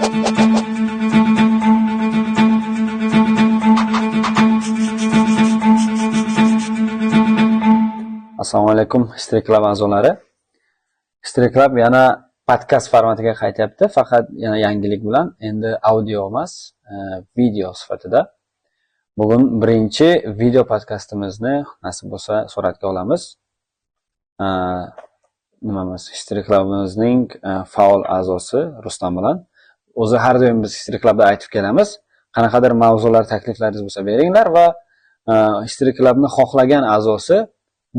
Assalomu alaykum, History Club a'zolari. History Club yana podkast formatiga qaytyapti, faqat yana yangilik bilan, endi audio emas, video sifatida. Bugun birinchi video podkastimizni nasib bo'lsa suratga olamiz. Nimamiz, History Clubimizning faol a'zosi Rustam bilan. O'zi har doim biz History Clubda aytib kelamiz, qanaqadir mavzular, takliflaringiz bo'lsa beringlar va History Clubni xohlagan a'zosi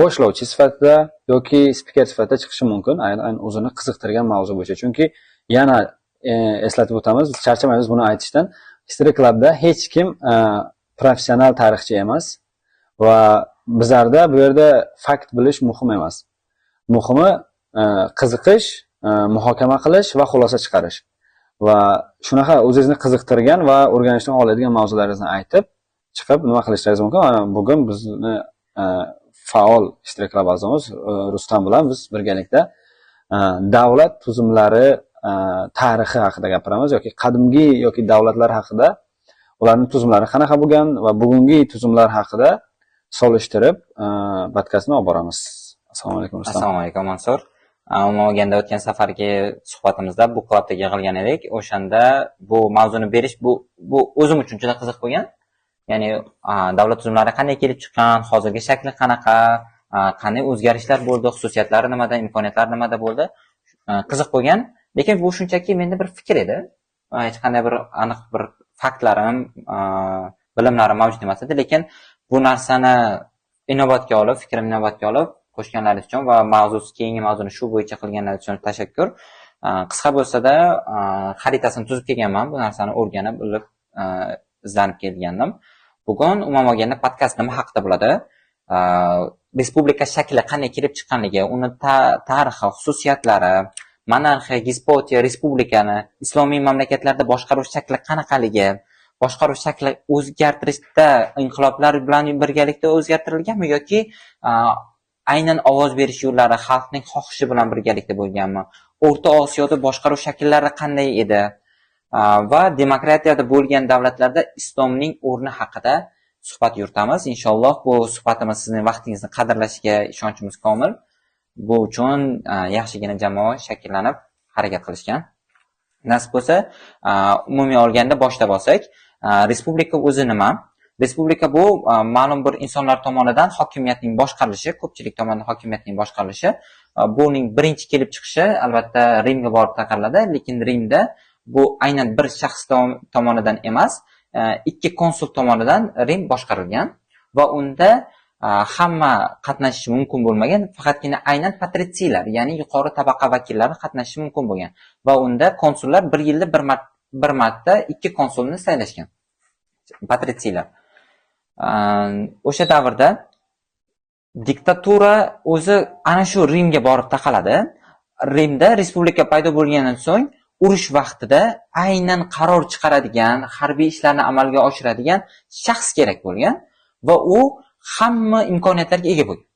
boshlovchi sifatida yoki spiker sifatida chiqishi mumkin, aynan o'zini qiziqtirgan mavzu bo'yicha. Chunki yana eslatib o'tamiz, charchamaymiz buni aytishdan, History Clubda hech kim professional tarixchi emas va bizlarda bu yerda fakt bilish muhim emas. Muhimi qiziqish, muhokama qilish va xulosa chiqarish. Va shunaqa o'zingizni qiziqtirgan va o'rganishni xohlaydigan mavzularingizni aytib, chiqib nima qilishingiz mumkin. Mana bugun bizni faol History Club a'zomiz Rustam bilan biz birgalikda davlat tuzumlari tarixi haqida gapiramiz yoki qadimgi yoki davlatlar haqida, ularning tuzumlari qanaqa bo'lgan va bugungi tuzumlar haqida solishtirib podkastni olib boramiz. Assalomu alaykum, Rustam. Assalomu alaykum, Mansur. Umuman olganda, o'tgan safargi suhbatimizda book clubda yig'ilgan edik. O'shanda bu mavzuni berish bu o'zim uchun juda qiziq bo'lgan. Ya'ni davlat tuzumlari qanday kelib chiqqan, hozirgi shakli qanaqa, qanday o'zgarishlar bo'ldi, xususiyatlari nimada, imkoniyatlari nimada bo'ldi. Qiziq bo'lgan. Lekin bu shunchaki menda bir fikr edi. Hech qanday bir aniq bir faktlarim, bilimlarim mavjud emas edi. Lekin bu narsani inobatga olib, fikrimni inobatga olib qo'shganlaringiz uchun va mavzusi, keyingi mavzuni shu bo'yicha qilganlaringiz uchun tashakkur. Qisqa bo'lsa-da, xaritasini tuzib kelganman, bu narsani o'rganib, bilib, izlanib kelgandim. Bugun umuman olganda podkast nima haqida bo'ladi? Respublika shakli qanday kelib chiqqanligi, uni tarixi, xususiyatlari, monarxiya, despotiya, respublikani islomiy mamlakatlarda boshqaruv shakli qanaqaligi, boshqaruv shakli o'zgartirishda inqiloblar bilan birgalikda o'zgartirilganmi yoki aynan ovoz berish yo'llari xalqning xohishi bilan birgalikda bo'lganmi? O'rta Osiyoda boshqaruv shakllari qanday edi? Va demokratiyada bo'lgan davlatlarda islomning o'rni haqida suhbat yuritamiz. Inshaalloh, bu suhbatimiz sizning vaqtingizni qadrlashiga ishonchimiz komil. Bu uchun yaxshigina jamoa shakllanib harakat qilishgan. Nasib bo'lsa, umumiy olganda boshlab olsak, respublika o'zi nima? Respublika bu ma'lum bir insonlar tomonidan hokimiyatning boshqarilishi, ko'pchilik tomonidan hokimiyatning boshqarilishi. Buning birinchi kelib chiqishi albatta Rimga borib taqaladi, lekin Rimda bu aynan bir shaxs tomonidan emas, ikki konsul tomonidan Rim boshqarilgan va unda hamma qatnashishi mumkin bo'lmagan, faqatgina aynan patritsiylar, ya'ni yuqori tabaqa vakillari qatnashishi mumkin bo'lgan va unda konsullar bir yilda bir marta ikki konsulni saylashgan patritsiylar. O'sha davrda diktatura o'zi ana shu Rimga borib taqaladi. Rimda respublika paydo bo'lgandan so'ng urush vaqtida aynan qaror chiqaradigan, harbiy ishlarni amalga oshiradigan shaxs kerak bo'lgan va u hamma imkoniyatlarga ega bo'lgan.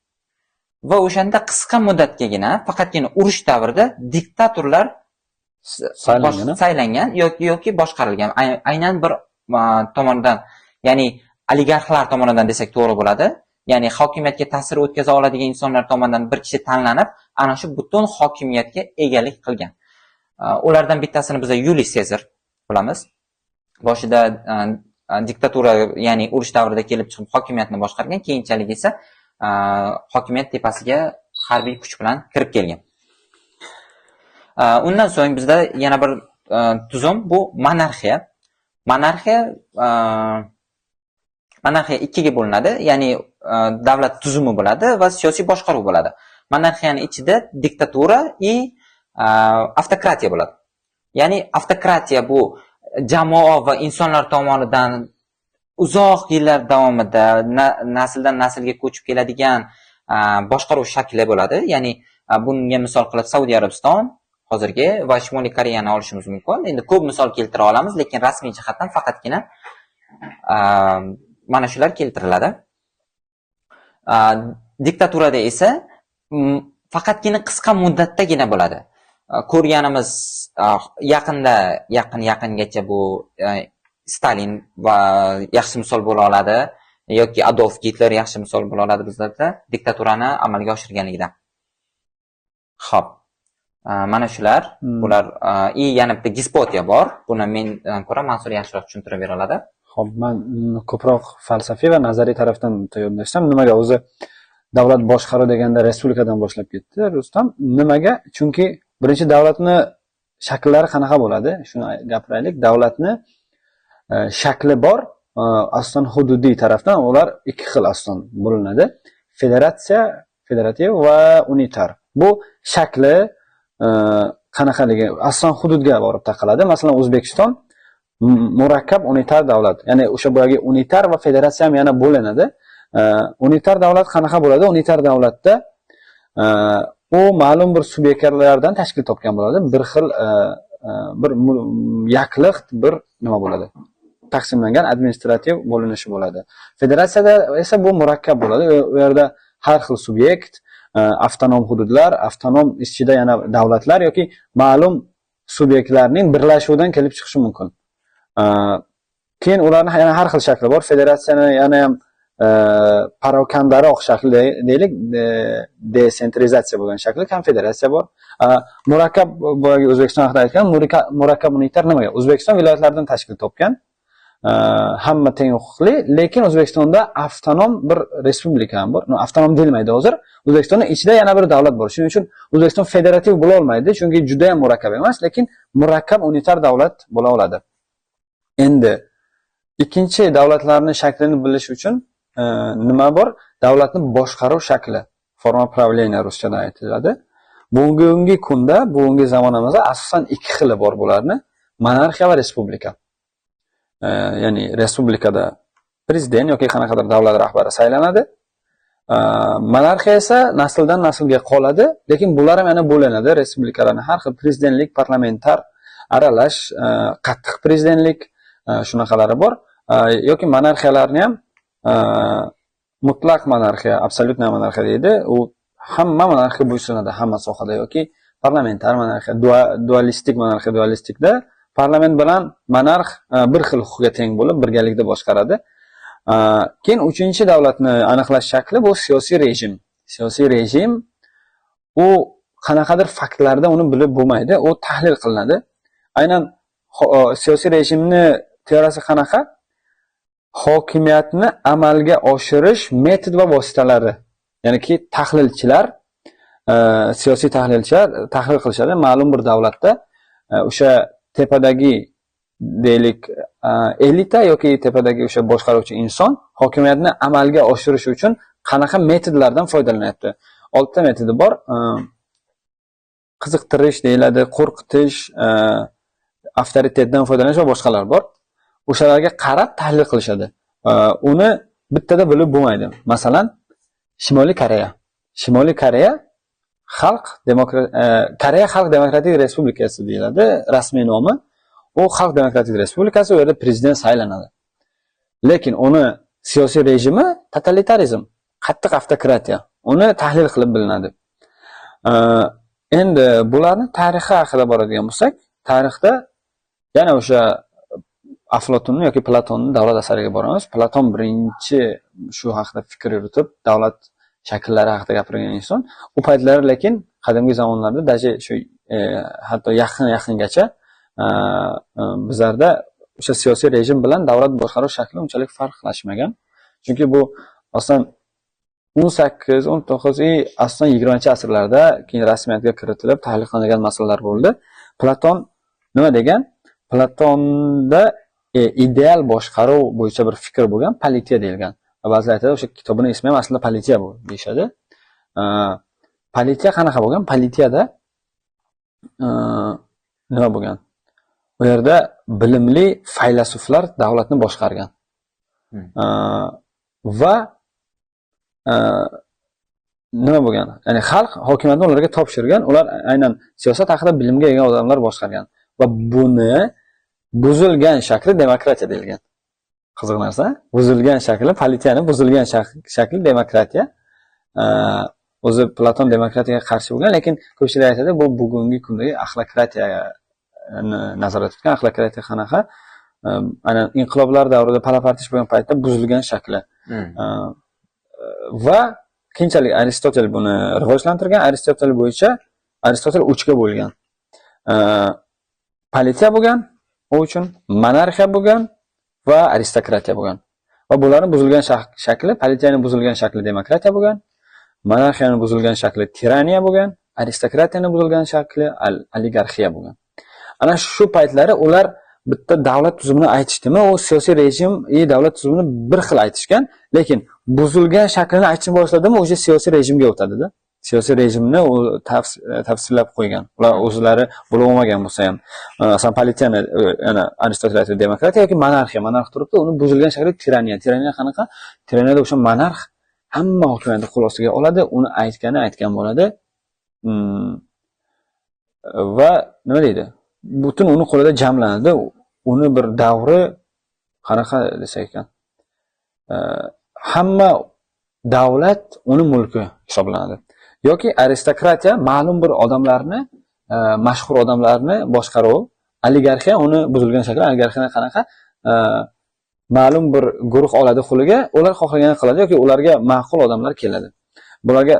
Va o'shanda qisqa muddatgagina, faqatgina urush davrida diktatorlar saylangan, saylangan yoki boshqarilgan. Aynan bir tomondan, ya'ni oligarxlar tomonidan desak to'g'ri bo'ladi. Ya'ni hokimiyatga ta'sir o'tkaza oladigan insonlar tomonidan bir kishi tanlanib, ana shu butun hokimiyatga egalik qilgan. Ulardan bittasini biz Yuliy Sezar bilamiz. Boshida diktatura, ya'ni urush davrida kelib chiqib hokimiyatni boshqargan, keyinchalik esa hokimiyat tepasiga harbiy kuch bilan kirib kelgan. Undan so'ng bizda yana bir tuzum, bu monarxiya. Monarxiya ikkiga bo'linadi, ya'ni davlat tuzumi bo'ladi va siyosiy boshqaruv bo'ladi. Monarxiyani ichida diktatura и avtokratiya bo'ladi. Ya'ni avtokratiya bu jamoa va insonlar tomonidan uzoq yillar davomida nasldan naslga ko'chib keladigan boshqaruv shakli bo'ladi. Ya'ni bunga misol qilib Saudiya Arabiston hozirgi va Shimoliy Koreyani olishimiz mumkin. Endi ko'p misol keltira olamiz, lekin rasmiy jihatdan faqatgina mana shular keltiriladi. Diktaturada esa faqatgina qisqa muddatdagina bo'ladi. Ko'rganimiz yaqinda, yaqin yaqingacha bu Stalin va yaxshi misol bo'la oladi yoki Adolf Gitler yaxshi misol bo'la oladi bizlarda diktaturani amalga oshirganligida. Xo'p. Mana shular. Bular и yana bitta despotiya bor. Buni mendan ko'ra Mansur yaxshiroq tushuntirib bera oladi. Xo'p, man ko'proq falsafiy va nazariy tarafdan bitta yondashsam, nimaga o'zi davlat boshqaruv deganda respublikadan boshlab ketdi Rustam. Nimaga? Chunki birinchi davlatni shakllari qanaqa bo'ladi? Shuni gapiraylik. Davlatni shakli bor, asosan hududiy tarafdan ular ikki xil asosan bo'linadi. Federatsiya, federativ va unitar. Bu shakli qanaqaligi asosan hududga borib taqaladi. Masalan, O'zbekiston murakkab unitar davlat. Ya'ni o'sha boyagi unitar va federatsiya ham yana bo'linadi. Unitar davlat qanaqa bo'ladi? Unitar davlatda u ma'lum bir subyektlardan tashkil topgan bo'ladi. Bir xil bir yakliq bir nima bo'ladi? Taqsimlangan administrativ bo'linishi bo'ladi. Federatsiyada esa bu murakkab bo'ladi. U yerda har xil subyekt, avtonom hududlar, avtonom ichida yana davlatlar yoki ma'lum subyektlarning birlashuvidan kelib chiqishi mumkin. Keyin ularni yana har xil shakli bor. Federatsiyani yana ham parokandaroq shakli deylik, desentralizatsiya bo'lgan shakli konfederatsiya bor. Murakkab, boyagi O'zbekiston haqida aytgan murakkab unitar nimaga? O'zbekiston viloyatlardan tashkil topgan. Hamma teng huquqli, lekin O'zbekistonda avtonom bir respublika ham bor. No, avtonom deyilmaydi hozir. O'zbekistonning ichida yana bir davlat bor. Shuning uchun O'zbekiston federativ bo'la olmaydi, chunki juda ham murakkab emas, lekin murakkab unitar davlat bo'la oladi. Endi ikkinchi davlatlarning shaklini bilish uchun nima bor? Davlatni boshqaruv shakli, форма правления ruschada aytiladi. Bugungi kunda, bugungi zamonamizda asosan ikki xili bor bularni: monarxiya va respublika. Ya'ni respublikada prezident yoki qanaqadir davlat rahbari saylanadi. Monarxiya esa nasldan naslga qoladi, lekin bular ham yana bo'linadi. Respublikalarni har xil prezidentlik, parlamentar, aralash, qattiq prezidentlik, shunaqalari bor. Yoki monarxiyalarni ham mutlaq monarxiya, абсолютная monarxiya deydi. U hamma monarxiya bo'ysunadi hamma sohada yoki parlamentar monarxiya, dualistik monarxiya, dualistikda parlament bilan monarx bir xil huquqqa teng bo'lib, birgalikda boshqaradi. Keyin uchinchi davlatni aniqlash shakli bu siyosiy rejim. Siyosiy rejim u qanaqadir faktlarda uni bilib bo'lmaydi, u tahlil qilinadi. Aynan siyosiy rejimni teoriyasi qanaqa? Hokimiyatni amalga oshirish metod va vositalari. Ya'niki tahlilchilar, siyosiy tahlilchilar tahlil qilishadi ma'lum bir davlatda o'sha tepadagi, deylik, elita yoki tepadagi o'sha boshqaruvchi inson hokimiyatni amalga oshirish uchun qanaqa metodlardan foydalanyapti. Oltita metodi bor. Qiziqtirish deyiladi, qo'rqitish, avtoritetdan foydalanish va boshqalar bor. O'shalarga qarab tahlil qilishadi. Uni bittada bilib bo'lmaydi. Masalan, Shimoliy Koreya. Shimoliy Koreya Xalq demokrat Koreya Xalq Demokratik Respublikasi deyiladi rasmiy nomi. U Xalq Demokratik Respublikasi, u yerda prezident saylanadi. Lekin uni siyosiy rejimi totalitarizm, qattiq avtokratiya. Uni tahlil qilib bilinadi. Endi bularni tarixi haqida boradigan bo'lsak, tarixda yana o'sha Aflotonni yoki Platonni "Davlat" asariga boramiz. Platon birinchi shu haqida fikr yuritib, davlat shakllari haqida gapirgan inson. U paytlar, lekin qadimgi zamonlarda, даже shu hatto yaqin yaqingacha bizlarda o'sha siyosiy rejim bilan davlat boshqaruv shakli unchalik farqlashmagan. Chunki bu asosan 18, 19 и asosan 20 asrlarda keyin rasmiyatga kiritilib tahlil qilingan masalalar bo'ldi. Platon nima degan? Platonda ideal boshqaruv bo'yicha bir fikr bo'lgan, politiya deyilgan. Va ba'zilar aytadi, o'sha kitobini ismi ham aslida "Politiya" bu deyishadi. Politiya qanaqa bo'lgan? Politiyada nima bo'lgan? U yerda bilimli faylasuflar davlatni boshqargan. Va nima bo'lgan? Ya'ni xalq hokimiyatni ularga topshirgan, ular aynan siyosat haqida bilimga ega odamlar boshqargan. Va buni buzilgan shakli demokratiya deyilgan. Qiziq narsa. Buzilgan shakli, politiyani buzilgan shakli demokratiya. O'zi Platon demokratiyaga qarshi bo'lgan, lekin ko'pchilik aytadi, bu bugungi kundagi axlokratiyani nazarda tutgan. Axlokratiya qanaqa? Ana inqiloblar davrida pala-partish bo'lgan paytda buzilgan shakli. Va keyinchalik Aristotel buni rivojlantirgan. Aristotel bo'yicha, Aristotel uchga bo'lgan. Politiya bo'lgan, u uchun monarxiya bo'lgan va aristokratiya bo'lgan. Va bularni buzilgan shakli, politiyani buzilgan shakli demokratiya bo'lgan, monarxiyani buzilgan shakli tiraniya bo'lgan, aristokratiyani buzilgan shakli oligarxiya bo'lgan. Ana shu paytlari ular bitta davlat tuzumini aytishdimi, u siyosiy rejim и davlat tuzumini bir xil aytishgan, lekin buzilgan shaklini aytishni boshladimi, o'sha siyosiy rejimga o'tadida. Siyosiy rejimni u tafsirlab qo'ygan. Ular o'zlari bo'lib olmagan bo'lsa ham, masalan, politiyani ana Aristotel aytadi, demokratiya yoki monarxiya, monarx turibdi, uni buzilgan shakli tiraniya. Tiraniya qanaqa? Tiraniyada o'sha monarx hamma hokimiyatni qo'l ostiga oladi, uni aytgani aytgan bo'ladi. Va nima deydi? Butun uni qo'lida jamlanadi. Uni bir davri qanaqa desak ekan? Hamma davlat uni mulki hisoblanadi. Yoki aristokratiya ma'lum bir odamlarni, mashhur odamlarni boshqaruvi, oligarxiya uni buzilgan shakli. Oligarxiya qanaqa? Ma'lum bir guruh oladi qo'liga, ular xohlaganini qiladi yoki ularga ma'qul odamlar keladi. Bularga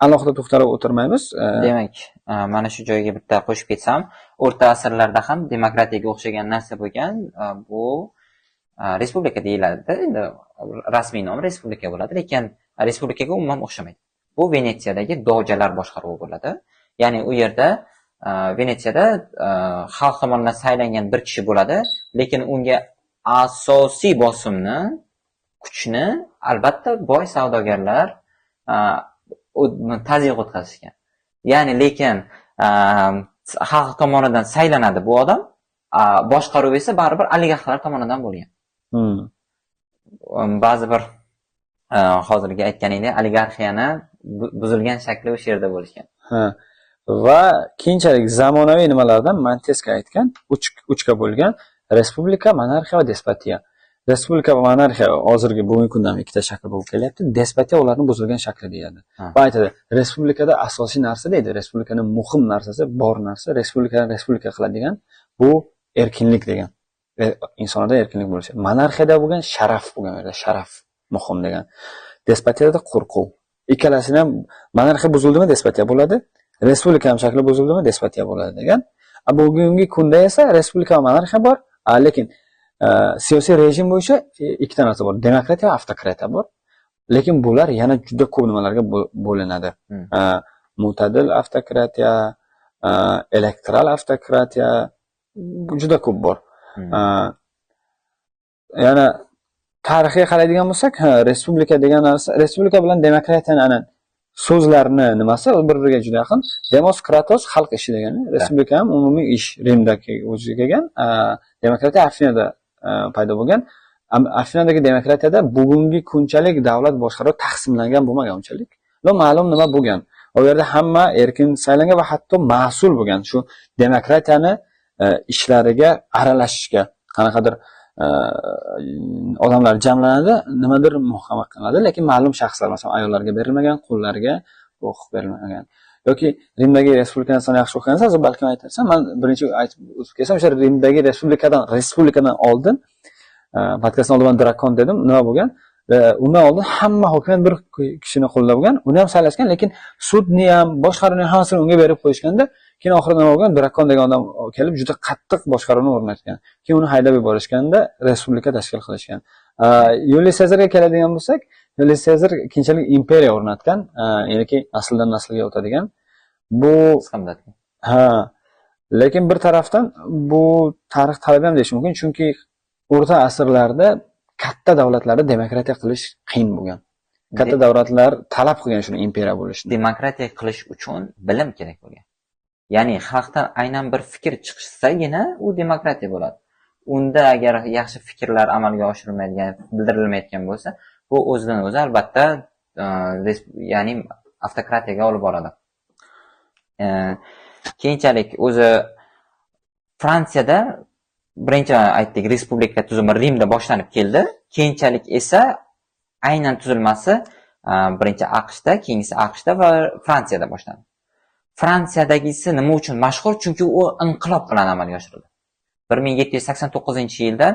alohida to'xtalib o'tirmaymiz. Demak, mana shu joyga bitta qo'shib ketsam, o'rta asrlarda ham demokratiyaga o'xshagan narsa bo'lgan. Bu respublika deyiladi. Endi rasmiy nomi respublika bo'ladi, lekin respublikaga umuman o'xshamaydi. Bu Venetsiyadagi dojalar boshqaruvi bo'ladi. Ya'ni u yerda, Venetsiyada xalq tomonidan saylangan bir kishi bo'ladi, lekin unga asosiy bosimni, kuchni albatta boy savdogarlar tazyiq o'tkazishgan. Ya'ni lekin xalq tomonidan saylanadi bu odam, boshqaruv esa baribir oligarxlar tomonidan bo'lgan. Ba'zi bir hozirgi aytganingdek oligarxiyani buzilgan shakli o'sha yerda bo'lishgan. Ha. Va keyinchalik zamonaviy nimalardan Monteske aytgan, uchga bo'lgan: respublika, monarxiya va despotiya. Respublika va monarxiya hozirgi bugungi kunda ham ikkita shakl bo'lib kelyapti. Despotiya ularni buzilgan shakli deyiladi. Va aytadi, respublikada asosiy narsa deydi, respublikani muhim narsasi, bor narsa, respublikani respublika qiladigan bu erkinlik degan. Insonlarda erkinlik bo'lishi. Monarxiyada bo'lgan sharaf bo'lgan, u yerda sharaf muhim degan. Despotiyada qo'rquv. Ikkalasini ham, monarxiya buzildimi, despotiya bo'ladi. Respublika ham shakli buzildimi, despotiya bo'ladi degan. A bugungi kunda esa respublika va monarxiya bor, lekin siyosiy rejim bo'yicha ikkita narsa bor. Demokratiya va avtokratiya bor. Lekin bular yana juda ko'p nimalarga bo'linadi. Mo'tadil avtokratiya, elektoral avtokratiya, bu juda ko'p bor. Yana tarixga qaraydigan bo'lsak, ha, respublika degan narsa, respublika bilan demokratiyani ana so'zlarni nimasi bir-biriga juda yaqin. Demos, kratos xalq ishi degani. Respublika ham umumiy ish Rimdagi vujudga kelgan. Demokratiya Afinada paydo bo'lgan. Afinadagi demokratiyada bugungi kunchalik davlat boshqaruvi taqsimlangan bo'lmagan unchalik. Va ma'lum nima bo'lgan. U yerda hamma erkin saylangan va hatto mas'ul bo'lgan shu demokratiyani ishlariga aralashishga qanaqadir odamlar jamlanadi, nimadir muhokama qilinadi, lekin ma'lum shaxslar, masalan, ayollarga berilmagan, qullarga bu huquq berilmagan. Yoki Rimdagi respublikani sen yaxshi o'qigansan, hozir balkim aytarsan, man birinchi aytib o'tib kelsam, o'sha Rimdagi respublikadan oldin, podkastdan oldin man drakon dedim, nima bo'lgan? Undan oldin hamma hokimiyat bir kishini qo'lida bo'lgan, uni ham saylashgan, lekin sudni ham, boshqaruvni ham hammasini unga berib qo'yishganda, keyin oxirida nima bo'lgan? Drakon degan odam kelib juda qattiq boshqaruvni o'rnatgan. Keyin uni haydab yuborishganda respublika tashkil qilishgan. Yuliy Sezarga keladigan bo'lsak, Yuliy Sezar keyinchalik imperiya o'rnatgan, ya'niki nasldan naslga o'tadigan. Bu Qisqa muddatli. Ha. Lekin bir tarafdan bu tarix talabi ham deyish mumkin, chunki o'rta asrlarda katta davlatlarda demokratiya qilish qiyin bo'lgan. Katta davlatlar talab qilgan shuni, imperiya bo'lishini. Demokratiya qilish uchun bilim kerak bo'lgan. Ya'ni xalqdan aynan bir fikr chiqsagina u demokratiya bo'ladi. Unda agar yaxshi fikrlar amalga oshirilmaydigan, bildirilmayotgan bo'lsa, bu o'zidan o'zi albatta ya'ni avtokratiyaga olib boradi. Keyinchalik o'zi Fransiyada birinchi aytdik, respublika tuzumi Rimda boshlanib keldi. Keyinchalik esa aynan tuzilmasi Birinchi AQShda, keyingisi AQShda va Fransiyada boshlandi. Fransiyadagisi nima uchun mashhur? Chunki u inqilob bilan amalga oshirildi. 1789-yilda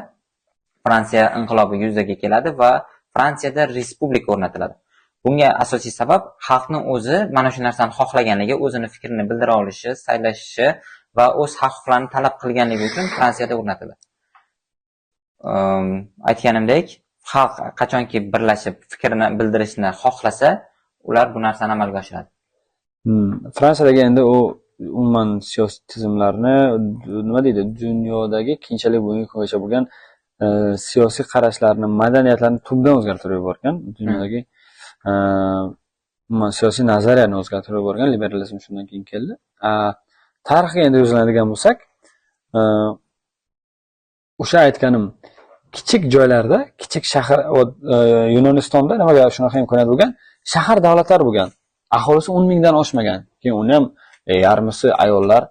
Fransiya inqilobi yuzaga keladi va Fransiyada respublika o'rnatiladi. Bunga asosiy sabab xalqning o'zi mana shu narsani xohlaganligi, o'zini fikrini bildira olishi, saylashi va o'z haq-huquqlarini talab qilganligi uchun Fransiyada o'rnatiladi. Aytganimdek, xalq qachonki birlashib fikrini bildirishni xohlasa, ular bu narsani amalga oshiradi. Fransiyadagi endi u umuman siyosiy tizimlarni, nima deydi, dunyodagi keyinchalik bugungi kungacha bo'lgan siyosiy qarashlarni, madaniyatlarni tubdan o'zgartirib yuborgan. Dunyodagi umuman siyosiy nazariyani o'zgartirib yuborgan liberalizm shundan keyin keldi. Tarixga endi yuzlanadigan bo'lsak, o'sha aytganim kichik joylarda, kichik shahar, Yunonistonda nimaga shunaqa imkoniyat bo'lgan? Shahar davlatlar bo'lgan. Aholisi 10 mingdan oshmagan. Keyin uni ham yarmisi ayollar.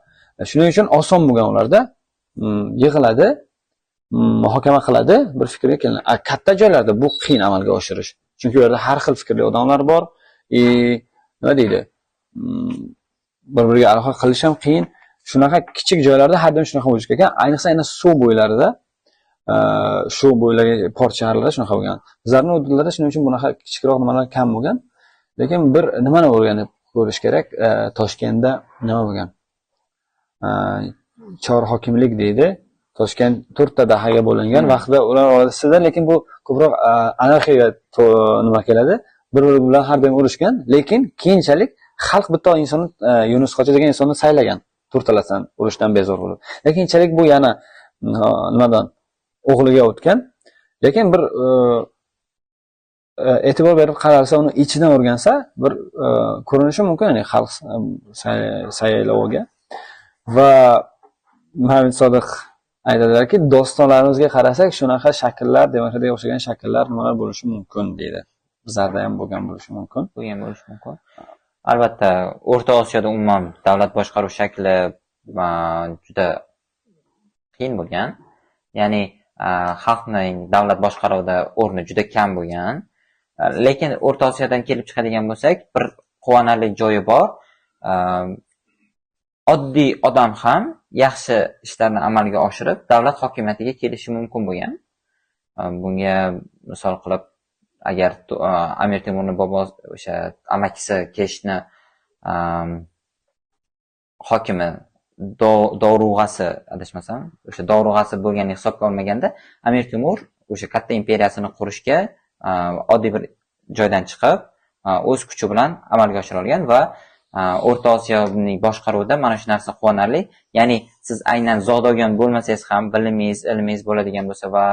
Shuning uchun oson bo'lgan ularda. Yig'iladi, muhokama qiladi, bir fikrga kelinadi. Katta joylarda bu qiyin amalga oshirish. Chunki u yerda har xil fikrli odamlar bor. Nima deydi? Bir-biriga aloqa qilish ham qiyin. Shunaqa kichik joylarda har doim shunaqa bo'lishi kerak. Ayniqsa yana suv bo'ylarida, shu bo'ylarga port shaharlarda shunaqa bo'lgan. Bizlarning hududlarda shuning uchun bunaqa kichikroq nimalar kam bo'lgan. Lekin bir nimani o'rganib ko'rish kerak? Toshkentda nima bo'lgan? Chor hokimlik deydi. Toshkent to'rtta dahaga bo'lingan vaqtida ular orasida, lekin bu ko'proq anarxiyaga nima keladi? Bir-biri bilan har doim urushgan, lekin keyinchalik xalq bitta insonni, Yunus Hoji degan insonni saylagan. To'rtalasidan urushdan bezor bo'lib. Lekin keyinchalik bu yana nimadan o'g'liga o'tgan. Lekin bir e'tibor berib qaralsa, uni ichidan o'rgansa, bir ko'rinishi mumkin, ya'ni xalq sayloviga. Va Muhammad Sodiq aytadilarki, dostonlarimizga qarasak, shunaqa shakllar, demokratiyaga o'xshagan shakllar nimalar bo'lishi mumkin deydi. Bizlarda ham bo'lgan bo'lishi mumkin. Bo'lgan bo'lishi mumkin. Albatta, O'rta Osiyoda umuman davlat boshqaruv shakli juda qiyin bo'lgan. Ya'ni xalqning davlat boshqaruvida o'rni juda kam bo'lgan. Lekin O'rta Osiyodan kelib chiqadigan bo'lsak, bir quvonarli joyi bor. Oddiy odam ham yaxshi ishlarni amalga oshirib, davlat hokimiyatiga kelishi mumkin bo'lgan. Bunga misol qilib, agar Amir Temurni bobosi, o'sha amakisi Keshni hokimi dorug'asi, adashmasam, o'sha dorug'asi bo'lganini hisobga olmaganda, Amir Temur o'sha katta imperiyasini qurishga oddiy bir joydan chiqib, o'z kuchi bilan amalga oshira olgan va O'rta Osiyoning boshqaruvida mana shu narsa quvonarli. Ya'ni siz aynan zodagon bo'lmasangiz ham, bilimingiz, ilmingiz bo'ladigan bo'lsa va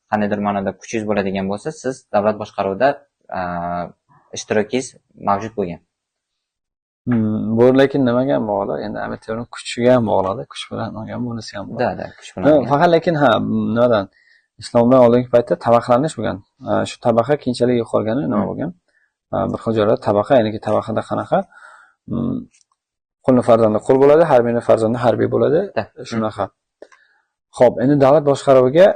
qandaydir ma'noda kuchingiz bo'ladigan bo'lsa, siz davlat boshqaruvida ishtirokingiz mavjud bo'lgan. Bu lekin nimaga ham bog'liq? Endi Amir Temurning kuchiga ham bog'liqda, kuch bilan olgan bunisi ham bor. Да, kuch bilan No, olgan. Faqat lekin ha, nimadan islomdan oldingi paytda tabaqalanish bo'lgan. Shu tabaqa keyinchalik yo'qolgani nima bo'lgan? Bir xil joylarda tabaqa, ya'niki tabaqada qanaqa? Qulni farzandi qul bo'ladi, harbiyni farzandi harbiy bo'ladi. Shunaqa. Xo'p, endi davlat boshqaruviga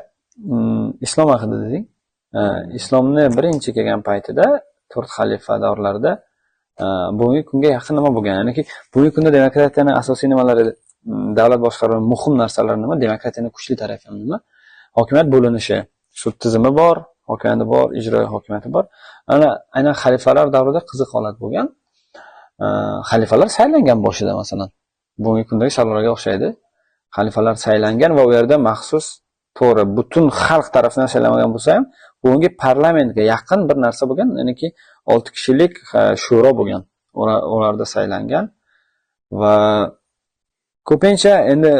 islom haqida deding. Islomni birinchi kelgan paytida, to'rt xalifa davrlarida bugungi kunga yaqin nima bo'lgan? Ya'niki bugungi kunda demokratiyani asosiy nimalari, davlat boshqaruvining muhim narsalari nima? Demokratiyani kuchli tarafi ham nima? Hokimiyat bo'linishi, sud tizimi bor, hokimiyati bor, ijroiy hokimiyati bor. Ana aynan xalifalar davrida qiziq holat bo'lgan. Xalifalar saylangan boshida masalan. Bugungi kundagi saylovlarga o'xshaydi. Xalifalar saylangan va u yerda maxsus, to'g'ri, butun xalq tarafidan saylanmagan bo'lsa ham, bugungi parlamentga yaqin bir narsa bo'lgan, ya'niki 6 kishilik shuro bo'lgan. Ularda saylangan va ko'pincha endi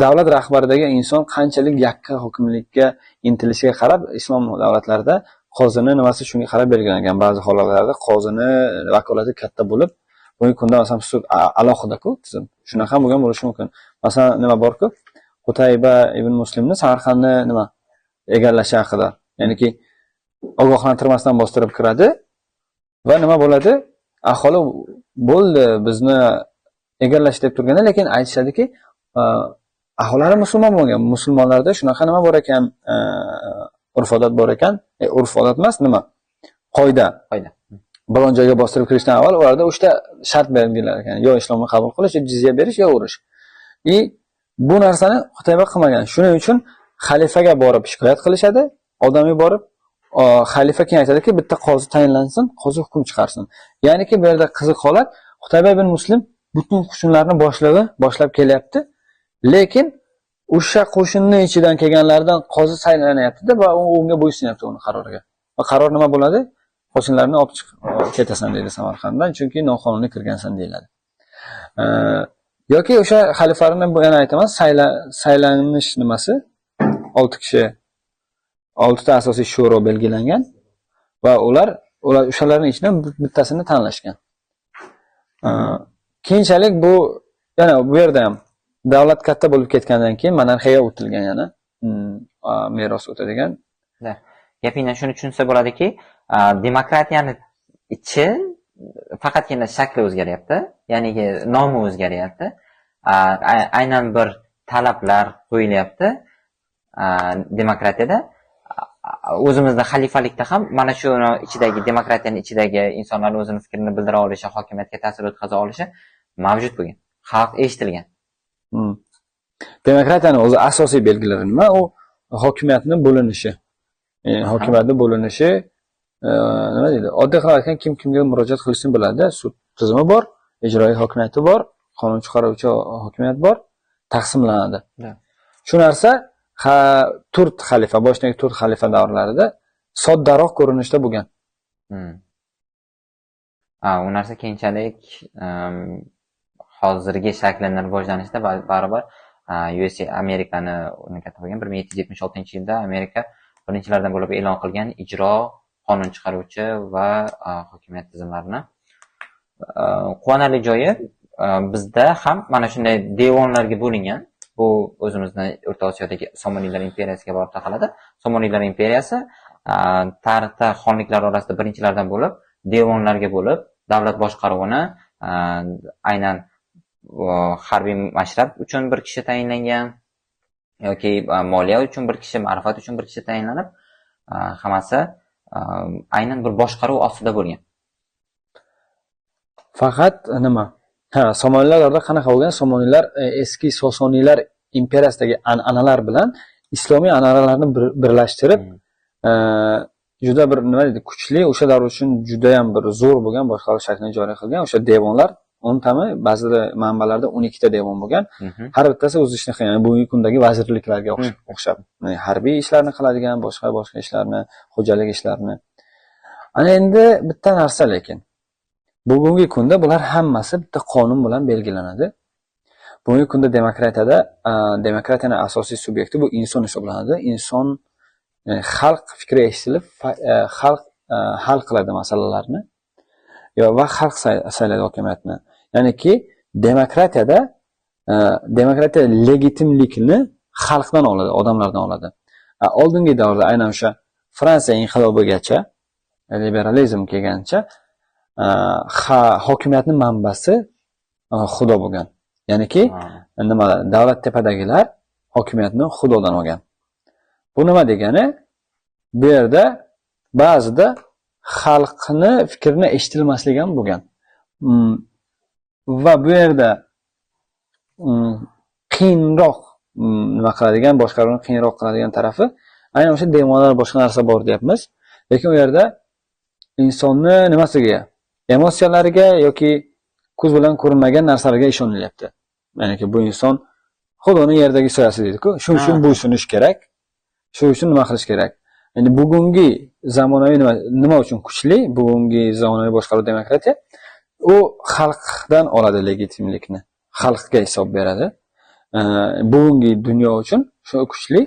davlat rahbaridagi inson qanchalik yakka hokimlikka intilishiga qarab islom davlatlarida qozini nimasi shunga qarab belgilangan. Ba'zi holatlarda qozini vakolati katta bo'lib, bugungi kunda masalan sud alohida-ku tizim. Shunaqa ham bo'lgan bo'lishi mumkin. Masalan, nima borku? Qutayba ibn Muslimni Samarqandni nima egallashi haqida. Ya'niki ogohlantirmasdan bostirib kiradi va nima bo'ladi? Aholi bo'ldi, bizni egallash deb turganda, lekin aytishadiki, aholilari musulmon bo'lgan. Musulmonlarda shunaqa nima bor ekan, urf-odat bor ekan. Urf-odat emas, nima? Qoida. Qoida. Biron joyga bostirib kirishdan avval ularda uchta shart belgilar ekan: yo islomni qabul qilish, yo jizya berish, yo urush. И bu narsani Qutayba qilmagan. Shuning uchun xalifaga borib shikoyat qilishadi, odam yuborib, xalifa keyin aytadiki, bitta qozi tayinlansin, qozi hukm chiqarsin. Ya'niki bu yerda qiziq holat, Qutayba ibn Muslim butun qo'shinlarni boshlig'i, boshlab kelyapti. Lekin o'sha qo'shinni ichidan kelganlardan qozi saylanyapti-da va u unga bo'ysunyapti, uni qaroriga. Va qaror nima bo'ladi? Qo'shinlarni olib chiqib ketasan deydi Samarqanddan, chunki noqonuniy kirgansan deyiladi. Yoki o'sha xalifalarni, bu yana aytaman, saylanish nimasi 6 kishi, 6 ta asosiy shuro belgilangan va ular o'shalarning ichidan bittasini tanlashgan. Keyinchalik bu yana bu yerda ham davlat katta bo'lib ketgandan keyin monarxiyaga o'tilgan yana meros o'tadigan. Да. Gapingdan shuni tushunsa bo'ladiki, demokratiyani ichi faqatgina shakli o'zgaryapti, ya'ni nomi o'zgaryapti. Aynan bir talablar qo'yilyapti demokratiyada. O'zimizda xalifalikda ham mana shu ichidagi demokratiyani ichidagi insonlar o'zini fikrini bildira olishi, hokimiyatga ta'sir o'tkaza olishi mavjud bo'lgan. Xalq eshitilgan. Demokratiyani o'zi asosiy belgilari nima? U hokimiyatni bo'linishi. Hokimiyatni bo'linishi, nima deydi? Oddiy qilib aytganda, kim kimga murojaat qilishni biladi. Sud tizimi bor, ijroiy hokimiyati bor, qonun chiqaruvchi hokimiyat bor, taqsimlanadi. Shu narsa to'rt xalifa, boshidagi to'rt xalifa davrlarida soddaroq ko'rinishda bo'lgan. U narsa keyinchalik hozirgi shaklini rivojlanishda baribir USA, Amerikani katta bo'lgan. 1776-yilda Amerika birinchilardan bo'lib e'lon qilgan ijro, qonun chiqaruvchi va hokimiyat tizimlarini. Quvonarli joyi, bizda ham mana shunday devonlarga bo'lingan. Bu o'zimizni O'rta Osiyodagi Somoniylar imperiyasiga borib taqaladi. Somoniylar imperiyasi tarixda xonliklar orasida birinchilardan bo'lib devonlarga bo'lib davlat boshqaruvini, aynan harbiy mashrab uchun bir kishi tayinlangan yoki moliya uchun bir kishi, ma'rifat uchun bir kishi tayinlanib, hammasi aynan bir boshqaruv ostida bo'lgan. Faqat nima? Ha, Somoniylar davrida qanaqa bo'lgan? Somoniylar eski Sosoniylar imperiyasidagi an'analar bilan islomiy an'analarni birlashtirib, juda bir, nima deydi, kuchli, o'sha davr uchun judayam bir zo'r bo'lgan boshqaruv shaklini joriy qilgan. O'sha devonlar 10 tami, ba'zida manbalarda 12 ta devon bo'lgan. Har bittasi o'z ishini qilgan. Bugungi kundagi vazirliklarga o'xshab. Ya'ni harbiy ishlarni qiladigan, boshqa boshqa ishlarni, xo'jalik ishlarini. Ana endi bitta narsa lekin. Bugungi kunda bular hammasi bitta qonun bilan belgilanadi. Bugungi kunda demokratiyada, demokratiyani asosiy subyekti bu inson hisoblanadi. Inson, xalq fikri eshitilib, xalq hal qiladi masalalarni. Yo va xalq saylaydi hokimiyatni. Ya'niki demokratiyada, demokratiya legitimlikni xalqdan oladi, odamlardan oladi. Oldingi davrda, aynan o'sha Fransiya inqilobigacha, liberalizm kelgancha, hokimiyatning manbasi Xudo bo'lgan. Ya'niki nima, davlat tepadagilar hokimiyatni Xudodan olgan. Bu nima degani? Bu yerda ba'zida xalqni fikrini eshitilmasligi ham bo'lgan. Va bu yerda qiyinroq, nima qiladigan, boshqaruvni qiyinroq qiladigan tarafi aynan o'sha devonlar, boshqa narsa bor deyapmiz. Lekin u yerda insonni nimasiga, emotsiyalariga yoki ko'z bilan ko'rinmagan narsalarga ishonilyapti. Ya'niki bu inson Xudoni yerdagi soyasi deydi-ku. Shuning uchun bo'ysunish kerak. Shuning uchun nima qilish kerak? Endi bugungi zamonaviy nima uchun kuchli? Bugungi zamonaviy boshqaruv, demokratiya, u xalqdan oladi legitimlikni. Xalqga hisob beradi. Bugungi dunyo uchun shu kuchli.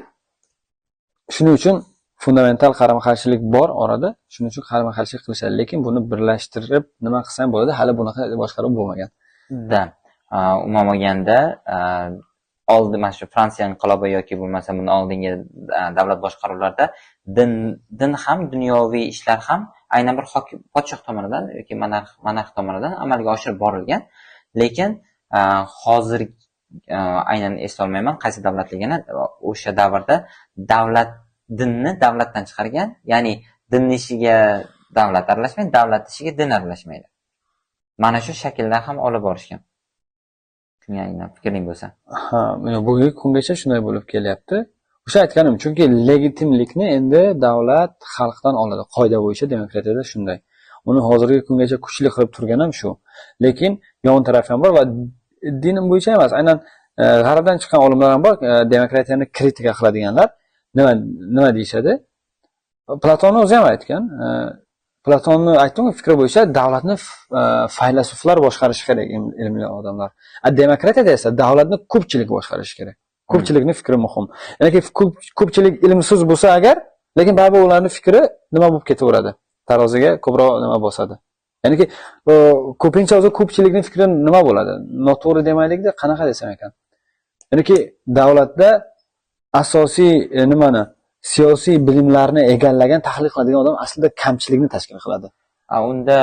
Shuning uchun fundamental qarama-qarshilik bor orada. Shuning uchun qarama-qarshilik qilishadi. Lekin buni birlashtirib nima qilsa ham bo'ladi. Hali bunaqa boshqaruv bo'lmagan. Да. Umuman olganda, oldi mana shu Fransiya inqilobi yoki bo'lmasa bundan oldingi davlat boshqaruvlarida din ham, dunyoviy ishlar ham aynan bir hokim, podshoh tomonidan yoki monarx tomonidan amalga oshirib borilgan. Lekin hozir aynan eslolmayman qaysi davlatligini, o'sha davrda davlat dinni davlatdan chiqargan, ya'ni dinni ishiga Davlat aralashmaydi, davlat ishiga din aralashmaydi. Mana shu shaklda ham olib borishgan. Shunga aynan fikring bo'lsa. Ha, bugungi kungacha shunday bo'lib kelyapti. O'sha aytganim, chunki legitimlikni endi davlat xalqdan oladi. Qoida bo'yicha demokratiyada shunday. Uni hozirgi kungacha kuchli qilib turgan ham shu. Lekin yomon tarafi ham bor va din bo'yicha emas, aynan g'arbdan chiqqan olimlar ham bor, demokratiyani kritika qiladiganlar. Nima deyishadi? Platonni o'zi ham aytgan. Platonni aytdim, fikri bo'yicha davlatni faylasuflar boshqarishi kerak, ilmli odamlar. A demokratiyada esa davlatni ko'pchilik boshqarishi kerak. Ko'pchilikni fikri muhim. Ya'ni ko'pchilik ilmsiz bo'lsa agar, lekin baribir ularning fikri nima bo'lib ketaveradi? Taroziga ko'proq nima bosadi. Ya'niki ko'pincha o'zi ko'pchilikning fikri nima bo'ladi? Noto'g'ri demaylikda, qanaqa desam ekan? Ya'niki davlatda asosiy nimani, siyosiy bilimlarni egallagan, tahlil qiladigan odam aslida kamchilikni tashkil qiladi. Unda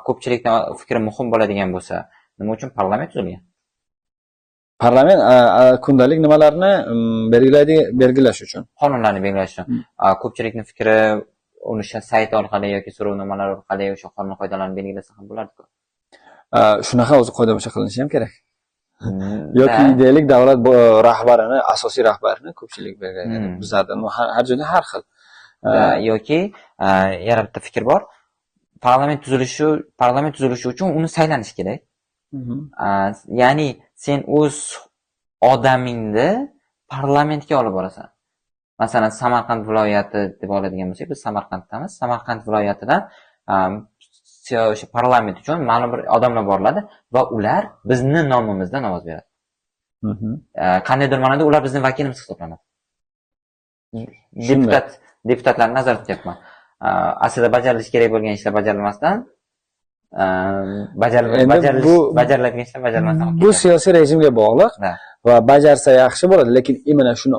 ko'pchilikning fikri muhim bo'ladigan bo'lsa, nima uchun parlament tuzilgan? Parlament kundalik nimalarni belgilaydi, belgilash uchun. Qonunlarni belgilash uchun. Ko'pchilikning fikri uni o'sha sayt orqali yoki so'rovnomalar orqali o'sha qonun qoidalarni belgilasa ham bo'lardi-ku. Shunaqa o'zi qoida bo'yicha qilinishi ham kerak. Yoki deylik, davlat rahbarini, asosiy rahbarini ko'pchilik belgilaydi. Bizlarda har joyda har xil. Yoki yana bitta fikr bor. Parlament tuzilishi uchun uni saylanish kerak. Ya'ni sen o'z odamingni parlamentga olib borasan. Masalan, Samarqand viloyati deb oladigan bo'lsak, biz Samarqanddamiz. Samarqand viloyatidan o'sha parlament uchun ma'lum bir odamlar boriladi va ular bizni nomimizdan ovoz beradi. Qandaydir ma'noda ular bizni vakilimiz hisoblanadi. Deputatlarni nazarda tutyapman. Aslida bajarilishi kerak bo'lgan ishlar bajarilmasdan, Endi bajariladigan ishlar bajarilmasdan qolib bu ketadi. siyosiy rejimga bog'liq va bajarsa yaxshi bo'ladi, lekin именно shuni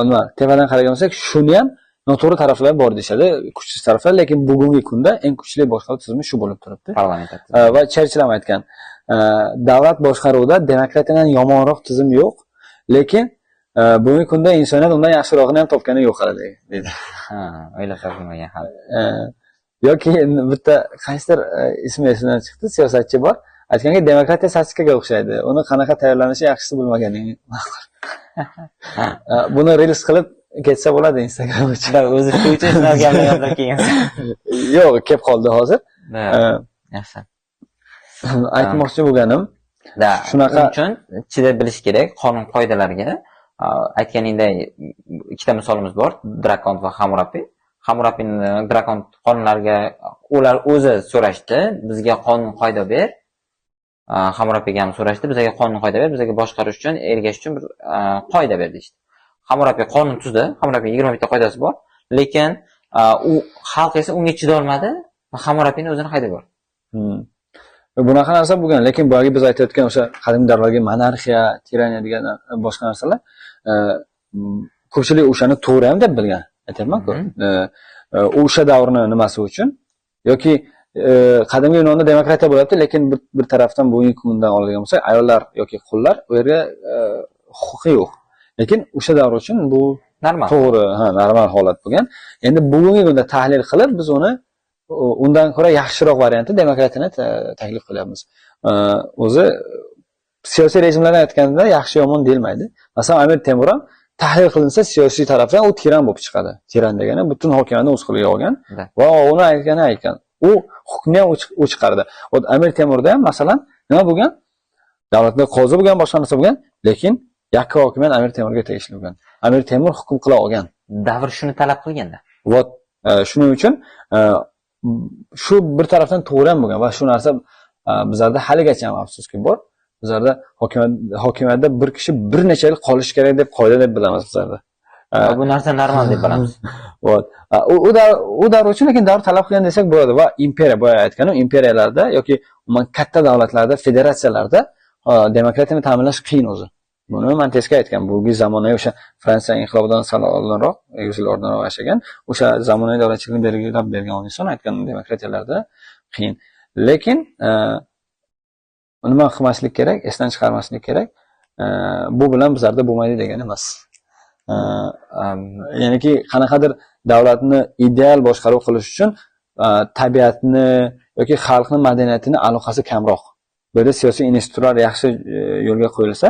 nima, tepadan qaragan bo'lsak, shuni ham noto'g'ri taraflari bor deyishadi, kuchsiz taraflar, lekin bugungi kunda eng kuchli boshqaruv tizimi shu bo'lib turibdi. Parlament. Va Cherchill ham aytgan, davlat boshqaruvida demokratiyadan yomonroq tizim yo'q, lekin bugungi kunda insoniyat undan yaxshirog'ini ham topgani yo'q hali, deydi. Ha, o'ylab topilmagan hali. Yoki bitta qaysidir, ismi esimdan chiqdi, siyosatchi bor, aytganki, demokratiya sosiskaga o'xshaydi, uni qanaqa tayyorlanishi yaxshisi bilmaganing ma'qul. Buni reels qilib ketsa bo'ladi Instagram uchun. Da, o'zi shu uchun shunaqa gaplar yodlab kelgansan. Yo'q, kelib qoldi hozir. Yaxshi. Aytmoqchi bo'lganim shunaqa. Shunaqa uchun chidab bilish kerak qonun qoidalarga. Aytganingday, ikkita misolimiz bor: Drakont va Hamurapi. Hamurapini Drakont qonunlarga ular o'zi so'rashdi, bizga qonun qoida ber. Hamurapiga ham so'rashdi, bizga qonun qoida ber, bizga boshqarish uchun, ergashish uchun bir qoida ber deyishdi. Hamurapi qonun tuzdi, Hamurapi 21 ta qoidasi bor, lekin u xalq esa unga chidolmadi va Hamurapini o'zini haydab yubordi. Bunaqa narsa bo'lgan, lekin boyagi biz aytayotgan o'sha qadimgi davrlardagi monarxiya, tiraniya degan boshqa narsalar, ko'pchilik o'shani to'g'ri ham deb bilgan, aytyapman-ku. O'sha davrni nimasi uchun yoki qadimgi Yunonda demokratiya bo'lyapti, lekin bir tarafdan bugungi kundan oladigan bo'lsak, ayollar yoki qullar u yerga huquqi yo'q. Lekin o'sha davr uchun bu normal. To'g'ri, ha, normal holat bo'lgan. Endi bugungi kunda tahlil qilib, biz uni undan ko'ra yaxshiroq varianti demokratiyani taklif qilyapmiz. O'zi siyosiy rejimlarni aytganda yaxshi yomon deyilmaydi. Masalan, Amir Temur ham tahlil qilinsa siyosiy tarafdan u tiran bo'lib chiqadi. Tiran degani butun hokimiyatni o'z qo'liga olgan va uni aytgani aytgan. U hukmni ham u chiqardi. Вот Amir Temurda ham, masalan, nima bo'lgan? Davlatda qozi bo'lgan, boshqa narsa bo'lgan, lekin yakka hokimiyat Amir Temurga tegishli bo'lgan. Amir Temur hukm qila olgan. Davr shuni talab qilganda. Вот shuning uchun shu bir tarafdan to'g'ri ham bo'lgan va shu narsa bizlarda haligacha ham, afsuski, bor. Bizlarda hokimiyatda bir kishi bir necha yil qolishi kerak deb qoida deb bilamiz bizlarda. Va bu narsa normal deb bilamiz. Вот. U davr uchun, lekin davr talab qilgan desak bo'ladi va imperiya, boya aytganim, imperiyalarda yoki umuman katta davlatlarda, federatsiyalarda demokratiyani ta'minlash qiyin o'zi. Buni Monteskye aytgan. Bugungi zamonaviy o'sha Fransiya inqilobidan sal oldinroq, 100 yil oldinroq yashagan, o'sha zamonaviy davlatchilikni belgilab bergan inson aytgan, demokratiyalarda qiyin. Lekin nima qilmaslik kerak, esdan chiqarmaslik kerak. Bu bilan bizlarda bo'lmaydi degani emas. Ya'niki qanaqadir davlatni ideal boshqaruv qilish uchun Tabiatni yoki xalqni madaniyatini aloqasi kamroq. Bu yerda siyosiy institutlar yaxshi yo'lga qo'yilsa,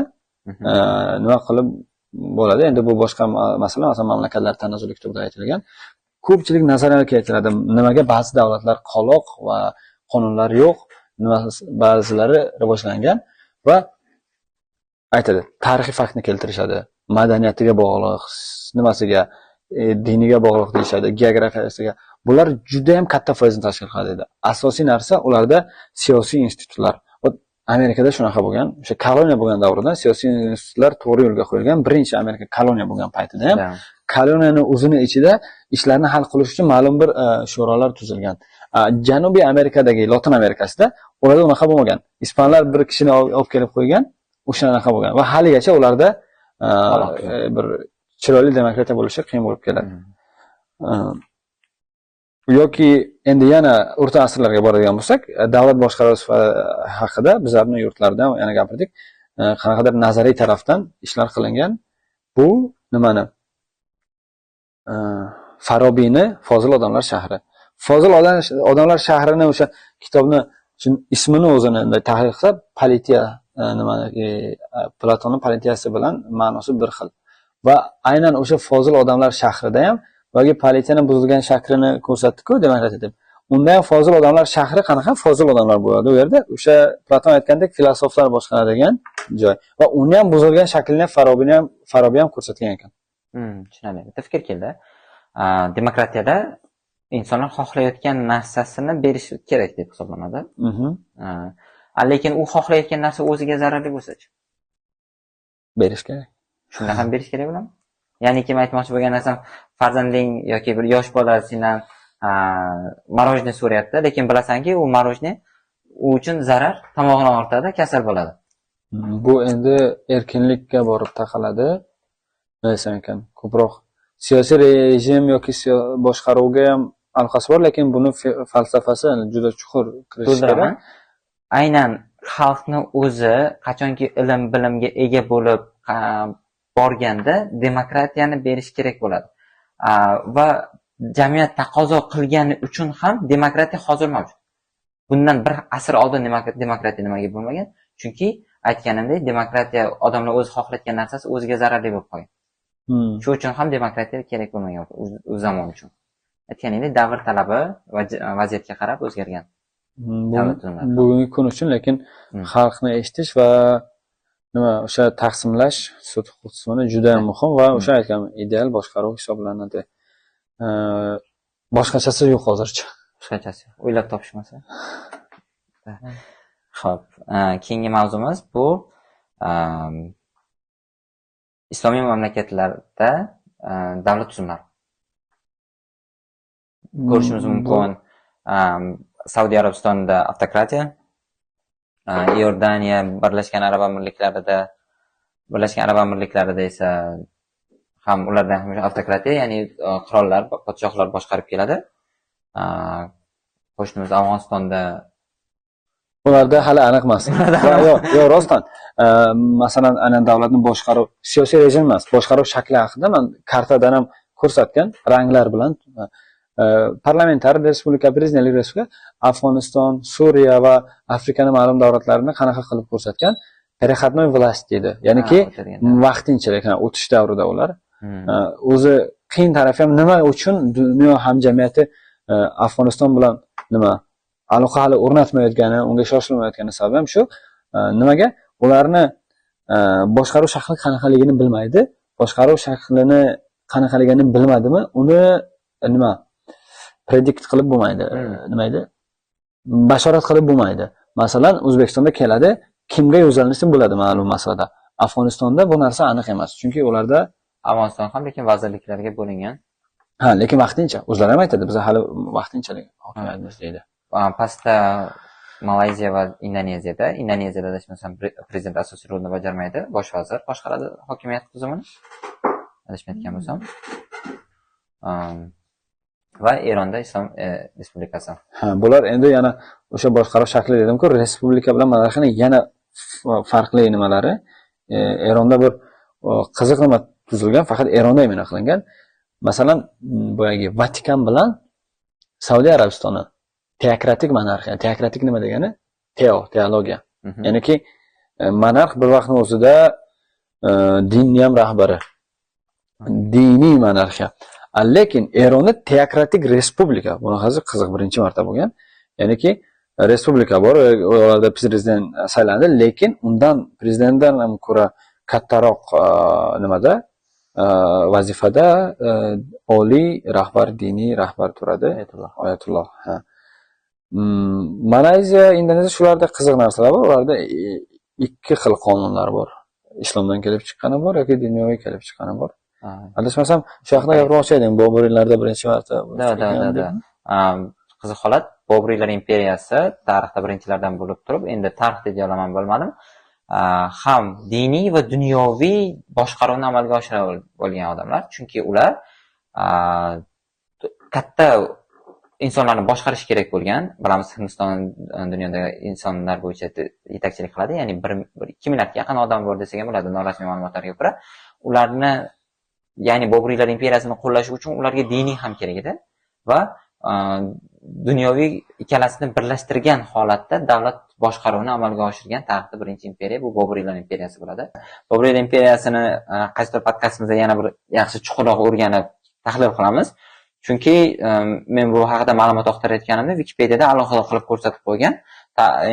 nima qilib bo'ladi. Endi bu boshqa masala, masalan, mamlakatlar tanazzuli kitobida aytilgan. Ko'pchilik nazariyalar keltiradi. Nimaga ba'zi davlatlar qoloq va qonunlar yo'q, nima ba'zilari rivojlangan va aytadi, tarixiy faktni keltirishadi. Madaniyatiga bog'liq, nimasiga, diniga bog'liq deyishadi, geografiyasiga. Bular juda ham katta foizni tashkil qiladi dedi. Asosiy narsa ularda siyosiy institutlar. Вот Amerikada shunaqa bo'lgan. O'sha koloniya bo'lgan davrida siyosiy institutlar to'g'ri yo'lga qo'yilgan. Birinchi Amerika koloniya bo'lgan paytida ham koloniyani o'zini ichida ishlarni hal qilish uchun ma'lum bir shurolar tuzilgan. Janubiy Amerikadagi, Lotin Amerikasida ularda unaqa bo'lmagan. Ispanlar bir kishini olib kelib qo'ygan, o'shanaqa bo'lgan va haligacha ularda Qoloq. Bir chiroyli demokratiya bo'lishi qiyin bo'lib keladi. Yoki endi yana o'rta asrlarga boradigan bo'lsak, davlat boshqaruvi haqida bizlarni yurtlarda ham yana gapirdik. Qanaqadir nazariy tarafdan ishlar qilingan. Bu nimani? Farobiyni Fozil odamlar shahri. Fozil odamlar shahrini, o'sha kitobni ismini o'zini bunday tahlil qilsa, Politeya, nima, Platonni Politeyasi bilan ma'nosi bir xil. Va aynan o'sha fozil odamlar shahrida ham boyagi Politeyani buzilgan shaklini ko'rsatdi-ku demokratiya deb. Unda ham fozil odamlar shahri, qanaqa fozil odamlar bo'ladi u yerda? O'sha Platon aytgandek, filosoflar boshqaradigan joy. Va uni ham buzilgan shaklini ham Farobiy ham ko'rsatgan ekan. Tushunarli. Bitta fikr keldi. Demokratiyada insonlar xohlayotgan narsasini berishi kerak deb hisoblanadi. Lekin u xohlayotgan narsa o'ziga zararli bo'lsa-chi? Berish kerak. Shunda ham berish kerak bo'ladimi? Ya'ni kim aytmoqchi bo'lgan narsam, farzanding yoki bir yosh bola sendan мороженое so'rayapti, lekin bilasanki, u мороженое u uchun zarar, tomog'ini og'ritadi, kasal bo'ladi. Bu endi erkinlikka borib taqaladi. Nima desam ekan, ko'proq siyosiy rejim yoki boshqaruvga ham aloqasi bor, lekin buni falsafasi juda chuqur kirish To'ldiraman. kerak. Aynan xalqni o'zi qachonki ilm bilimga ega bo'lib borganda demokratiyani berish kerak bo'ladi. Va jamiyat taqozo qilgani uchun ham demokratiya hozir mavjud. Bundan bir asr oldin demokratiya nimaga bo'lmagan? Chunki aytganimdek, demokratiya odamlar o'zi xohlayotgan narsasi o'ziga zararli bo'lib qolgan. Shu uchun ham demokratiya kerak bo'lmagan u zamon uchun. Aytganingdek, davr talabi va vaziyatga qarab o'zgargan. Davlat tuzumlari. Bugungi kun uchun lekin xalqni eshitish va nima, o'sha taqsimlash sud huquq tizimini juda ham muhim va o'sha aytgan ideal boshqaruv hisoblanadi. Boshqachasi yo'q hozircha. Boshqachasi yo'q. O'ylab topishmasa. Xo'p, keyingi mavzumiz bu islomiy mamlakatlarda davlat tuzumlari. Ko'rishimiz mumkin. Saudiya Arabistonida avtokratiya, Iordaniya, Birlashgan Arab Amirliklarida esa ham ularda ham o'sha avtokratiya, ya'ni qirollar, podshohlar boshqarib keladi. Qo'shnimiz Afg'onistonda Ularda hali aniq emas. Yo'q, yo'q, rostdan. Masalan, ana davlatni boshqaruv siyosiy rejim emas, boshqaruv shakli haqida man kartadan ham ko'rsatgan ranglar bilan, parlamentar respublika, prezidentlik respublika, Afg'oniston, Suriya va Afrikani ma'lum davlatlarini qanaqa qilib ko'rsatgan. Переходной власть deydi. Ya'niki o'tadigan. Vaqtinchalik, ha, o'tish davrida ular. O'zi qiyin tarafi ham, nima uchun dunyo hamjamiyati Afg'oniston bilan nima aloqa hali o'rnatmayotgani, unga shoshilmayotgani sababi ham shu. Nimaga? Ularni boshqaruv shakli qanaqaligini bilmaydi. Boshqaruv shaklini qanaqaligini bilmadimi, uni nima predict qilib bo'lmaydi. Nima edi? Bashorat qilib bo'lmaydi. Masalan, O'zbekistonda keladi, kimga yuzlanishi bo'ladi ma'lum masalada. Afg'onistonda bu narsa aniq emas. Chunki ularda Afg'oniston ham lekin vazirliklarga bo'lingan. Ha, lekin vaqtincha. O'zlari ham aytadi, biz hali vaqtinchalik hokimiyatmiz deydi. Pastda Malayziya va Indoneziyada, Indoneziyada adashmasam prezident asosiy rolni bajarmaydi, bosh vazir boshqaradi hokimiyat tuzumini. Adashmayotgan bo'lsam. Va Eronda Islom respublikasi. Ha, bular endi yana o'sha boshqaruv shakli dedim-ku, respublika bilan monarxiyani yana farqli nimalari. Eronda bir qiziq nima tuzilgan, faqat Eronda imino qilingan. Masalan, boyagi Vatikan bilan Saudiya Arabistoni teokratik monarxiya. Teokratik nima degani? Teologiya. Ya'niki monarx bir vaqtning o'zida dinni ham rahbari. Diniy monarxiya. Lekin Eronda teokratik respublika. Bunaqasi qiziq, birinchi marta bo'lgan. Ya'niki respublika bor, ularda prezident saylandi, lekin undan prezidentdan ham ko'ra kattaroq nimada vazifada oliy rahbar, diniy rahbar turadi. Oyatulloh. Ha. Malayziya, Indoneziya, shularda qiziq narsalar bor. Ularda ikki xil qonunlar bor. Islomdan kelib chiqqani bor yoki dunyoviy kelib chiqqani bor. Adashmasam, shu haqida gapirmoqchi edim. Boburiylarda birinchi marta. Да. Qiziq holat, Boburiylar imperiyasi tarixda birinchilardan bo'lib turib, endi tarix deya olaman, bilmadim. Ham diniy va dunyoviy boshqaruvni amalga oshira olgan odamlar, chunki ular katta insonlarni boshqarish kerak bo'lgan. Bilamiz, Hindiston dunyoda insonlar bo'yicha yetakchilik qiladi, ya'ni 1-2 milliardga yaqin odam bor desak ham bo'ladi norasmiy ma'lumotlarga ko'ra. Ularni, ya'ni Boburiylar imperiyasini qo'llash uchun ularga diniy ham kerak edi va dunyoviy ikkalasini birlashtirgan holatda davlat boshqaruvini amalga oshirgan tarixda birinchi imperiya bu Boburiylar imperiyasi bo'ladi. Boburiylar imperiyasini qaysidir podkastimizda yana bir yaxshi, chuqurroq o'rganib, tahlil qilamiz. Chunki men bu haqida ma'lumot axtarayotganimda Wikipediada alohida qilib ko'rsatib qo'ygan.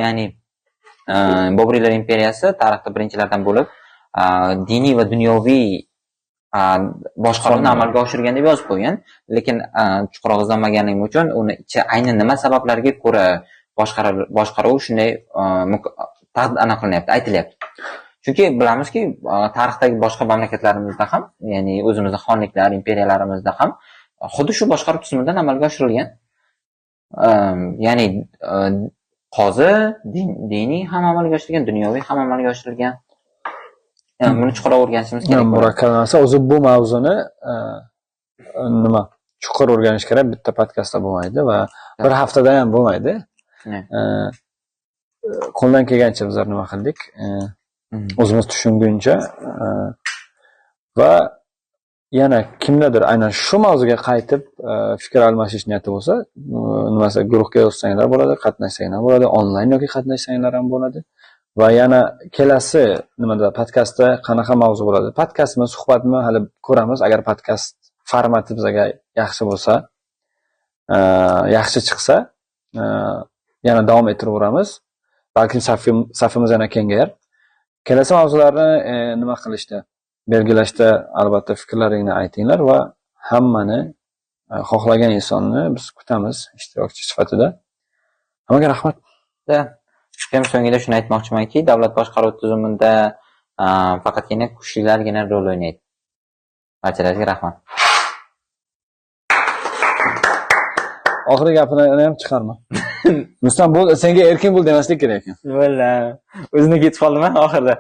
Ya'ni Boburiylar imperiyasi tarixda birinchilardan bo'lib diniy va dunyoviy boshqaruvni amalga oshirgan deb yozib qo'ygan. Lekin chuqurroq izlanmaganligim uchun uni ichi aynan nima sabablarga ko'ra boshqaruv shunday anaqa qilinyapti, aytilyapti. Chunki bilamizki, tarixdagi boshqa mamlakatlarimizda ham, ya'ni o'zimizni xonliklar, imperiyalarimizda ham xuddi shu boshqaruv tizimidan amalga oshirilgan. Ya'ni qozi diniy ham amalga oshirilgan, dunyoviy ham amalga oshirilgan. Buni chuqurroq o'rganishimiz kerak bo'ladi. Murakkab narsa. O'zi bu mavzuni nima, chuqur o'rganish kerak, bitta podkastda bo'lmaydi va bir haftada ham bo'lmaydi. Qo'ldan kelgancha bizlar nima qildik? O'zimiz tushunguncha va yana kimdadir aynan shu mavzuga qaytib fikr almashish niyati bo'lsa, nimasi, guruhga yozsanglar bo'ladi, qatnashsanglar bo'ladi, onlayn yoki qatnashsanglar ham bo'ladi. Va yana kelasi nimada, podkastda qanaqa mavzu bo'ladi? Podkastmi, suhbatmi, hali ko'ramiz. Agar podkast formati bizga yaxshi bo'lsa, yaxshi chiqsa, yana davom ettiraveramiz. Balkim safimiz yana kengayar. Kelasi mavzularni nima qilishda, belgilashda albatta fikrlaringni aytinglar va hammani, xohlagan insonni biz kutamiz ishtirokchi sifatida. Hammaga rahmat. Да. Ham so'ngida shuni aytmoqchimanki, davlat boshqaruv tizimida faqatgina kuchlilargina rol o'ynaydi. Barchalarga rahmat. Oxirgi gapini ham chiqarma. Rustam, bu senga erkin bo'l demaslik kerak ekan. Bo'ldi. O'zini ketib qoldimi oxirida?